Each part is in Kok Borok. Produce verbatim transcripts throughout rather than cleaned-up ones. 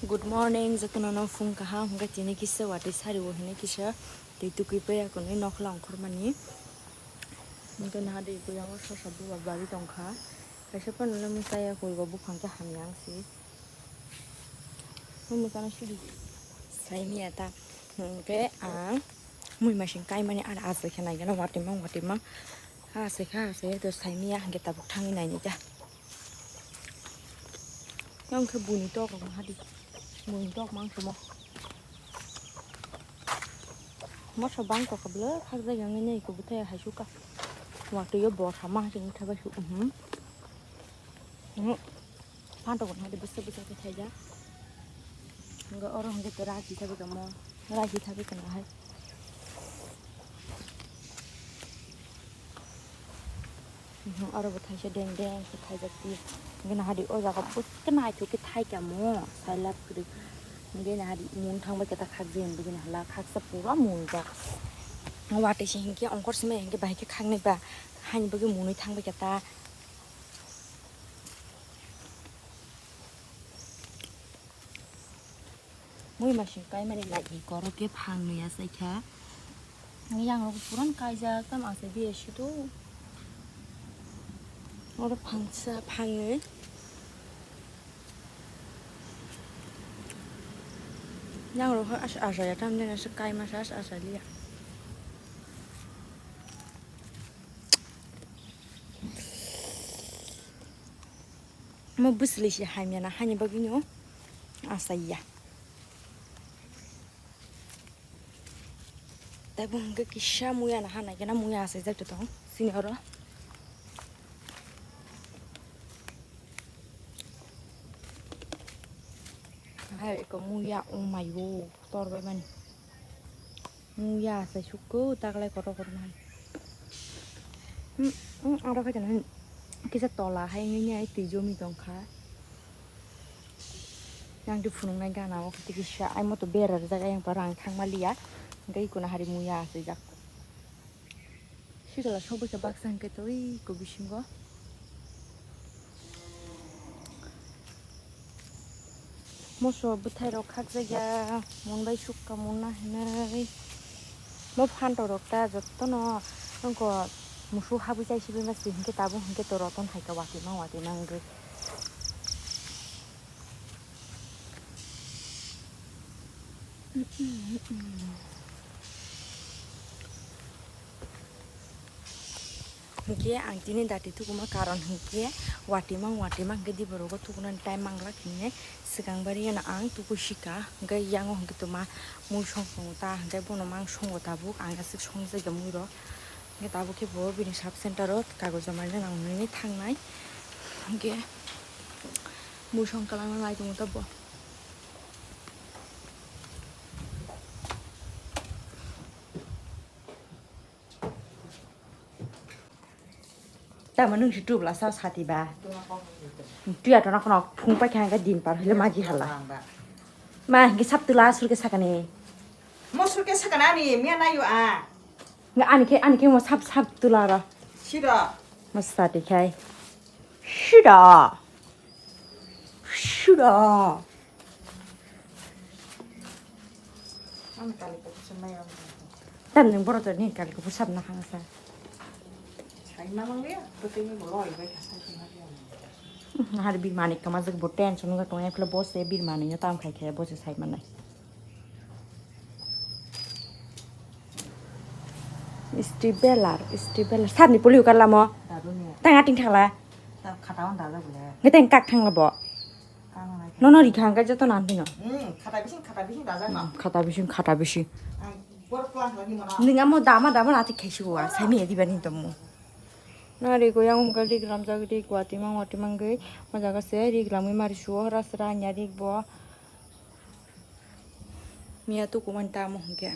Good morning, jotono no phung kaham, hwnkhe tini kisa watwi sari o hinwi kisa twi tukui paiya kwnwi nokhla ongkhormani. Hwnkhe naha de buyango sosa buba bari tongkha. Kaisa phano le mwchaya koi bo buphang khe hamya wng si. Mwchana sidi saimanya ta. Hwnkhe ang mui masing kaimani ar asai khe naikhe no watwi mang watwi mang. Asai kha asai to saimanya hwnkhe tabuk thangwi naini ta. Yang khe buini tok rok hadi. Buini tok mang sumo. Moso bang kok bwle khak jai yang ne ko bwthai hai suka. Watwi yo bor sama jeng thabai su. Mhm. Mhm. Phantok hadi bwsa bwsa khe thaijak. Hwnkhe oro hwnkhe to raji thabai kamo. Raji thabai kamo hai. Mhm, oro bo thaisa deng deng khe thaijak ti. Hwnkhe nahadi o jaga bwskhe naithok khe thaikha mo, sailab kwrwi. Hwnkhe nahadi mun thangbai khe ta khakjagwi hwnwi hala khaksa pura munjak. Watwi se hinkhe ongkhor simi hinkhe bahai khe khaknai ba, haini bagwi munwi thangbai khe ta. Mui masing kaimani nai koro khe phang nui asai kha. Yang rok puran kaijak tam asai biya sido. Oro phangsa phang nui. Yang rok as asai ya tam den asai kaima sa as asai liya. Mo bwsli se hamya na hani bagwi no asai ya. Tei bo hwnkhe kisa muya na hanai khe na muya asai jak tong sini oro. Hai ko muya o mayo tor bai mani. Muya asai sukko taklai kotor kotor hai. Hmm, hmm, aro khe jana kisa tola hai ngi ngi ai twi jomi tongkha. Yang twi phunuknai gana o kisa ai moto bera rijak ayang paro ang thangma liya. Hwnkhe ikono hari muya asai jak. Sitwla sokbaikha baksa hwnkhe twi ko bisingo. Moso bwthai rok khakjakya, mun bai sukha mun na hinwi. Mo phantok rok ta jotono wngkha musuk habwi chai sibima se hinkhe tabuk hinkhe to roton hai kha watwi mang watwi mang wngwi. Hinkhe ang tini dati tukuma karon hinkhe watimang watimang hinkhe diborogo tukunani time manglak hinwi swkang bari yano ang tukuisika hinkhe yango hinkhe toma mui song tongo ta hinkhe bono mang songo tabuk ang aswk songjagya muirok hinkhe tabuk khe bo bini sub center o kagoj joma rina nang hinwi thangnai hinkhe mui song kwlangna nai tongo ta bo. Tamo nwng si tubla sa sati ba. Tuya to nakhono phung pai kha din par hile maji hala. Ma gi sap tula sur ke sakani. Mo sur ke sakani ani miya nayo a. Nga ani ke ani ke mo sap sap tula ra. Sida. Mo sati khai. Sida. Sida. Ang kali ko sa mayo. Tam nung borok to ni kali ko pusap na hang sa. Sai ma mang le, ko te ni bolo ai bai ka sai ma le. Har bir manik kama jek bo tension ga tong eklo boss e bir manik yo tam khai khai boss e sai manai. Isti belar, isti belar. Sab ni poli ukar lamo. Daru ni. Tang ating thangla. Tam khata on dala bole. Ngeteng kak thangla bo. Nono rikha hwnkhe joto nan phino. Hmm, khata bising, khata bising dajak no. Hmm, khata bising, khata bising. Ang borok klang khlai phino na. Nwng amo dama dama nati khaisi bo, ah, sai miya diba ni tomo. Na ri go yang umkal rik lamjak rik wati mang wati mang gwi, o jaga se rik lamwi mari suo, hora sra anya rik bo. Miya tuku man tamo hwnkhe.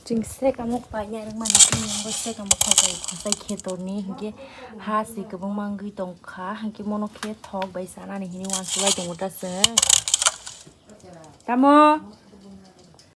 Chwng seka muk painai rwkmani, chini yango seka muk khosai, khosai khe torni hinkhe ha se kwbangma wngwi tongkha, hinkhe mono khe thok bai sanani hinwi uansuk lai tongo ta chwng. Tamo?